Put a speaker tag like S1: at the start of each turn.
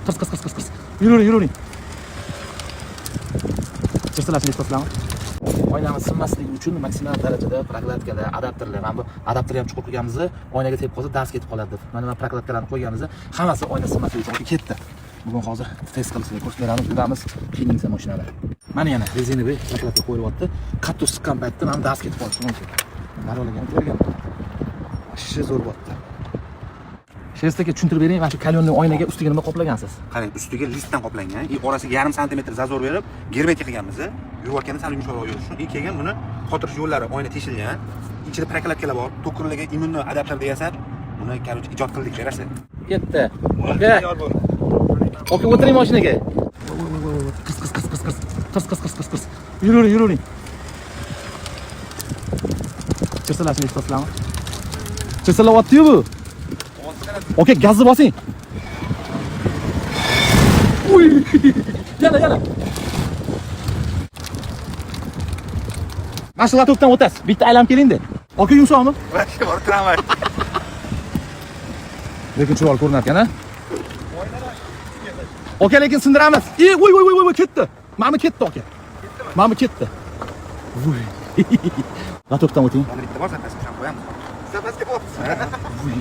S1: Qirs, qirs, qirs, qirs, qirs. Yuravering, yuravering. Chirsillashini eshitasizlarmi? Oynamiz sinmasligi uchun maksimal darajada прокладка lar, adapterlar, mana bu adapterni ham chuqur qo'yganimizni, oynaga tegib qolsa, dars ketib qoladi deb. Mana bu прокладка larni qo'yganimizda hammasi oyna sinmasligi uchun ketdi. Bugun hozir test qilib sizlarga ko'rsatib beramiz, yuramiz, qiyningsa mashinalar. Mana yana резиновый прокладка qo'yilyapti. Qattiq siqqan paytda mana dars ketib qolishi mumkin. Narolaga ham ko'rganman. Вообще zo'r bo'pti. Sherst aka, tushuntirib bering, mana shu каленый oynaga ustiga nima qoplagansiz?
S2: Qarang, ustiga listdan qoplangan и orasiga yarim santimetr зазор berib, germetik qilganmiz. Yuvayotganda sal yumshoqroq yurish uchun. И keyin buni qotirish yo'llari oyna teshilgan. Ichida прокладка lar bor. To'kirlarga именно adapterda yasab, buni, короче, ijod qildik berasi.
S1: Ketdi. Aka, aka, o'tiring mashinaga. Qirs, qirs, qirs, qirs, qirs. Qirs, qirs, qirs, qirs, qirs. Yuravering, yuravering. Chirsillashini eshitasizlarmi? Chirsillayapti-yu bu. Aka, gazni bosing. Uy! Yana, yana. Mana shu лоток dan o'tasiz. Bitta aylanib keling-da. Aka, yumshoqmi?
S2: Вообще bor tramvay.
S1: Lekin chiroyli ko'rinar ekan, a? Aka, lekin sindiramiz. E, voy, voy, voy, voy, ketdi. Mana ketdi, aka. Mana ketdi. Voy. Лоток dan o'ting.
S2: Mana bitta bor, запаска ham qo'yamiz. Запаска bor.
S1: Voy.